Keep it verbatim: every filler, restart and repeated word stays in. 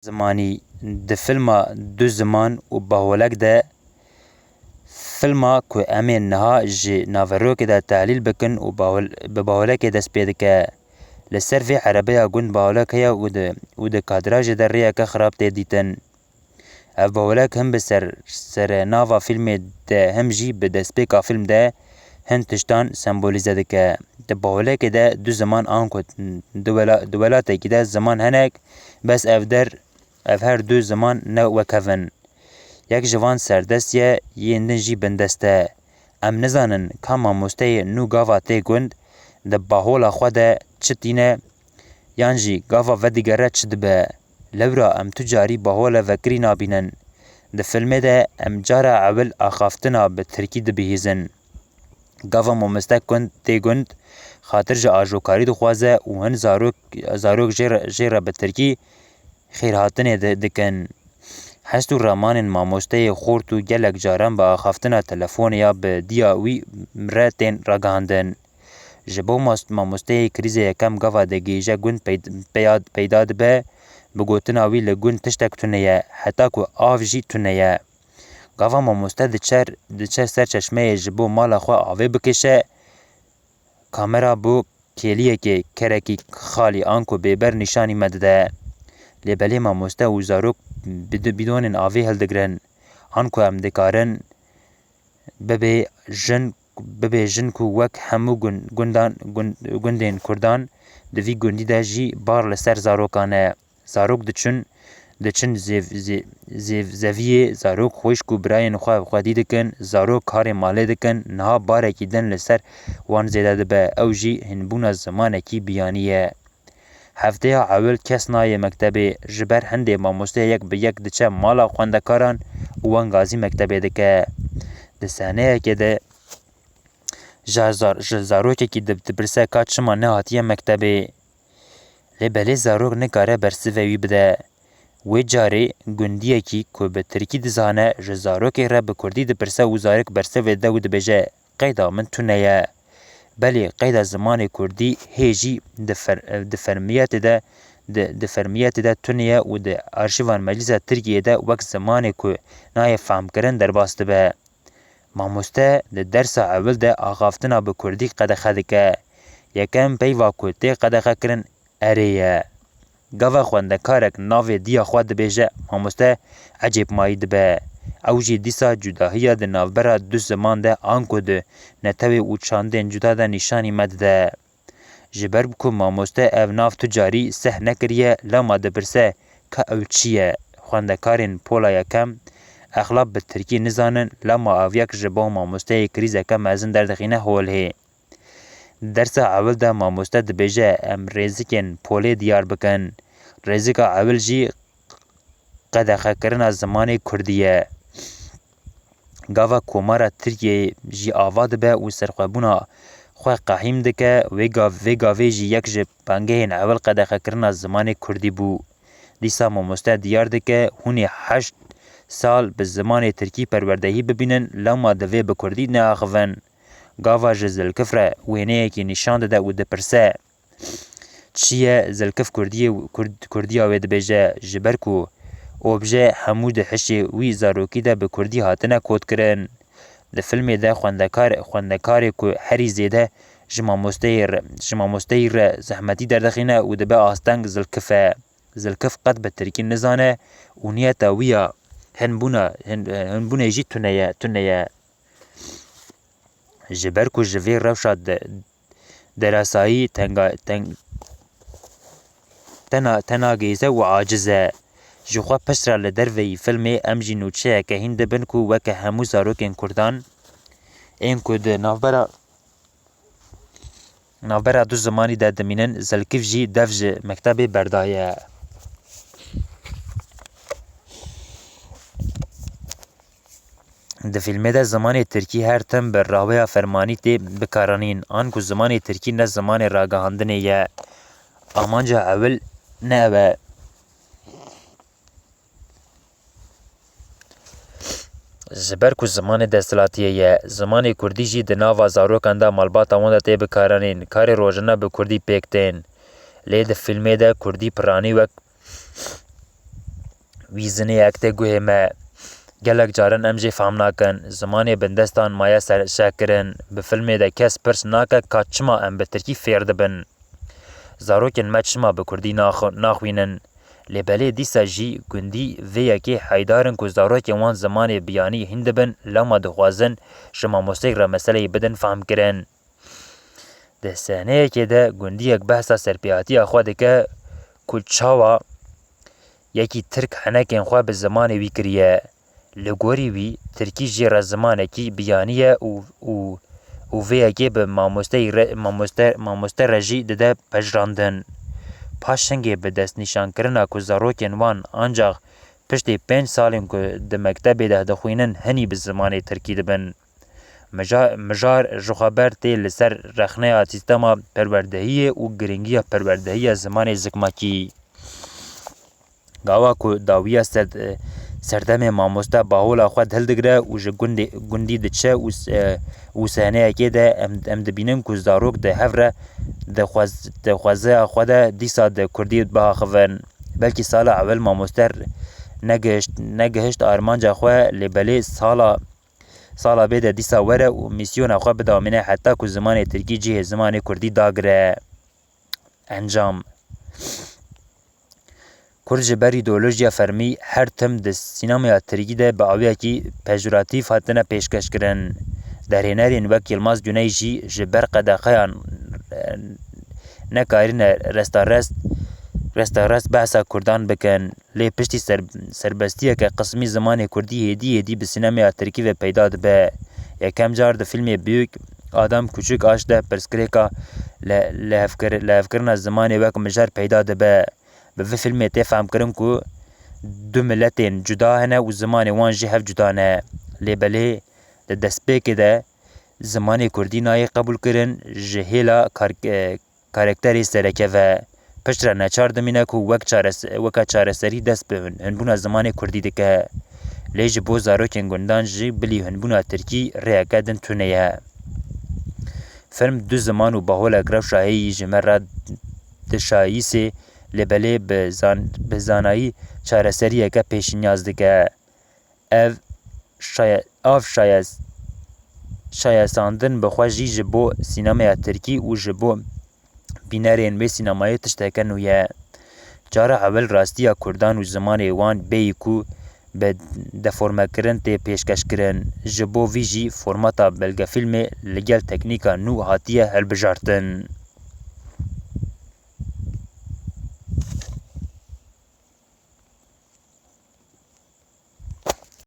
Zimanî. Di filma Du Ziman û Baholek de, filma ku em ên niha ji naverokê de tehlîl bikin û bahol-, bi baholekê dest pê dike. Li ser vê erebeya gund baholek heye û di, û di kadrajê de rêyeke xirab tê dîtin. Ev baholek him bi ser, serenava filmê de him jî bi destpêka film de hin tiştan sembolîze dike. Di baholekê de du ziman anku di wela-, di welatekî de ziman henek, bes ev der, ev her du ziman ne wek hev in. Yek ji van serdest ye, yên din jî bindest e. Em nizanin ka mamosteyê nû gava tê gund, di bahola xwe de çi tîne, yan jî gava vedigere çi dibe. Lewra em tu carî bahola vekirî nabînin. Di filmê de em cara ewil axaftina bi tirkî dibihîzin. Gava mamoste gund tê gund, xatir ji ajokarî dixwaze û hin zarok, zarok jê re, jê re bi tirkî xêrhatinê di-, dikin. Hest û ramanên mamosteyê xort û gelek caran bi axaftina telefonê ya bi diya wî re tên ragihandin. Ji bo mas-, mamosteyê krîzê yekem gava digihîje gund peyd-, peya-, peyda dibe, bi gotina wî li gund tiştek tune ye, heta ku av jî tune ye. Gava mamoste diçer, diçe ser çeşmeyê ji bo mala xwe avê bikêşe, kamera bo kêliyekê kerekî xalî anku bêber nîşanî me dide. Lê belê mamoste û zarok bid-, bidonên avê hildigirin. Anku em dikarin bibê jin, bibêjin ku wek hemû gun-, gundan, gun-, gundên Kurdan di vî gundî de jî bar li ser zarokan e. Zarok diçin, diçin zêv-, zê-, zêv-, zeviyê, zarok xwişk û birayên xwe xwedî dikin, zarok karê malê dikin, niha barekî din li ser wan zêde dibe, ew jî hinbûna zimanekî biyanî ye. Hefteya ewil kes nayê mektebê, ji ber hindê mamosteyê yek bi yek diçe mala xwendekaran û wan gazî mektebê dike. Di sahneyekê de ji zar-, ji zarokekî di-, dipirse ka çima nehatiye mektebê. Lê belê zarok nikare bersivê wî bide. Wê carê gundiyekî ku bi tirkî dizane, ji zarokê re bi kurdî dipirse û zarok bersivê dide û dibêje, qeyda min tune ye. Belê qeyda zimanê kurdî hê jî di fer-, di fermiyetê de, di, di fermiyetê de tune ye û di arşîvan Meclisa Tirkiyê de wek zimanê ku nayê fehmkirin derbas dibe. Mamoste di dersa ewil de axaftina bi kurdî qedexe dike. Yekem peyva ku tê qedexekirin erê ye. Gava xwendekarek navê diya xwe dibêje, mamoste ecêbmayî dibe. Ew jî dîsa cudahiya di navbera du ziman de anku di netewê û çandên cuda de nîşanî me dide. Ji ber ku mamoste ev nav tu carî seh nekiriye, lema dipirse, ka ew çi ye? Xwendekarên pola yekem exlab bi tirkî nizanin, lema ev yek ji bo mamosteyê krîzeke mezin derdixîne holê. Dersa ewil de mamoste dibêje, em rêzikên polê diyar bikin. Rêzika ewil jî qedexekirina zimanê kurdî ye. Gava Komara Tirkiyeyê jî ava dibe û serxwebûna xwe qehîm dike, wê gav-, vê gavê jî yek ji bangehên ewil qedexekirina zimanê kurdî bû. Dîsa mamoste diyar dike, hûn ê heşt sal bi zimanê tirkî perwerdehî bibînin, lema divê bi kurdî neaxivin. Gava ji Zilkif re wêneyekî nîşan dide û dipirse, çi ye? Zilkif kurdiyê, kurd-, kurdiya wê dibêje, ji ber ku obje hemû di hişê wî zarokî de bi kurdî hatine kotkirin. Di filmê de xwendekar, xwendekarê ku herî zêde ji mamosteyê re, ji mamosteyî re zehmetî derdixîne û dibe asteng Zilkif e. Zilkif qet bi tirkî nizane û niyeta wî ya hinbûna, hin-, hinbûnê jî tune ye, tune ye. Ji ber ku ji vê rewşa de-, derasayî tenga-, teng-, tena-, tenagêze û aciz e. Ji xwe piştre li derveyî filmê em jî nûçeyeke hîn dibin ku weke hemû zarokên kurdan ên ku di navbera, navbera du zimanî de dimînin, Zilkif jî dev ji mektebê berdaye. Di fîlmê de zimanê tirkî her tim bi raweya fermanî tê bikaranîn, anku zimanê tirkî ne zimanê ragihandinê ye. Amanca ewil ne ew e. Ji ber ku zimanê desthilatiyê ye, zimanê kurdî jî di nava zarokan de malbata wan de tê bikaranîn, karê rojane bi kurdî pêk tên. Lê di fîlmê de kurdî piranî wek Wî zinê yek tê guhê me. Gelek caran em jê fehm nakin. Zimanê bindestan maye ser-, şekirin. Bi filmê de kes pirs nake ka çima em bi tirkî fêr dibin. Zarokên me çima bi kurdî naxw-, naxwînin? Lê belê dîsa jî gundî vê yekê heydarin ku zarokên wan zimanê biyanî hîn dibin, lema dixwazin ji mamosteyek re meseleyê bidin fehmkirin. Di sehneyekê de gundiyek behsa serpêhatiya xwe dike ku çawa yekî tirk henekên xwe bi zimanê wî kiriye. Li gorî wî, tirkî jî re zimanekî biyanî ye û, û, û vê yekê bi mamosteyî re, mamoste, mamoste re jî dide pejirandin. Paş hingê bi destnîşankirina ku zarokên wan ancax piştî pênc salên ku di mektebê de dixwînin hinî bi zimanê tirkî dibin. Mija-, mijar ji xwe ber tê li ser rexneya sîstema perwerdehiyê û giringiya perwerdehiya zimanê zikmakî. Gawa ku dawiya ser-, serdemê mamoste bahola xwe hildigire û ji gundê, gundî diçe û s-, û sehneyekê de em, em dibînin ku zarok di hev re dixwaz-, dixwazeya xwe de dîsa di kurdî biaxivin. Belkî sala ewil mamoste negihişt, negihişt armanca xwe, lê belê sala, sala bê de dîsa were û mîsyona xwe bidawamîne heta ku zimanê tirkî cihê zimanê kurdî dagire. Encam. Kurd ji ber îdeolojiya fermî her tim di sînemeya tirkî de bi awiyekî pejoratîf hatine pêşkeşkirin. Derhênerên wek Yilmaz Güney jî ji ber qedexeyan, e, nekarîne restarest, restarest behsa kurdan bikin. Lê piştî ser-, serbestiyeke qismî zimanê kurdî hêdî hêdî bi sînemeya tirkî ve peyda dibe. Yekem car di fîlmê Büyük Adam Küçük Aşk de pirsgirêka le-, lihevkir-, lihevkirina zimanê wek mijar peyda dibe. Bi vî fîlmê tê fehmkirin ku du miletên cuda hene û zimanê wan jî hev cuda ne. Lê belê di destpêkê de zimanê kurdî nayê qebûlkirin ji hêla kar-, e, karakterê sereke ve. Piştre neçar dimîne ku wek çares-, weke çareserî dest bi hûn-, hûnbûna zimanê kurdî dike. Lê ji bo zarokên gundan jî bilî hûnbûna tirkî rêyeke din tune ye. Film du ziman û baholek rewşa heyî ji me re dişayîsê, lê belê bi zan-, bi zanayî çareseriyeke pêşinyaz dike. Ev şaye-, av şayes-, şayesandin bi xwe jî ji bo sînemeya tirkî û ji bo bînerên wê sînemayê tişteke nû ye. Cara ewil rastiya kurdan û zimanê wan bêyî ku bi deformekirin tê pêşkeşkirin. Ji bo vî jî formata belgefîlmê li gel teknîka nû hatiye hilbijartin.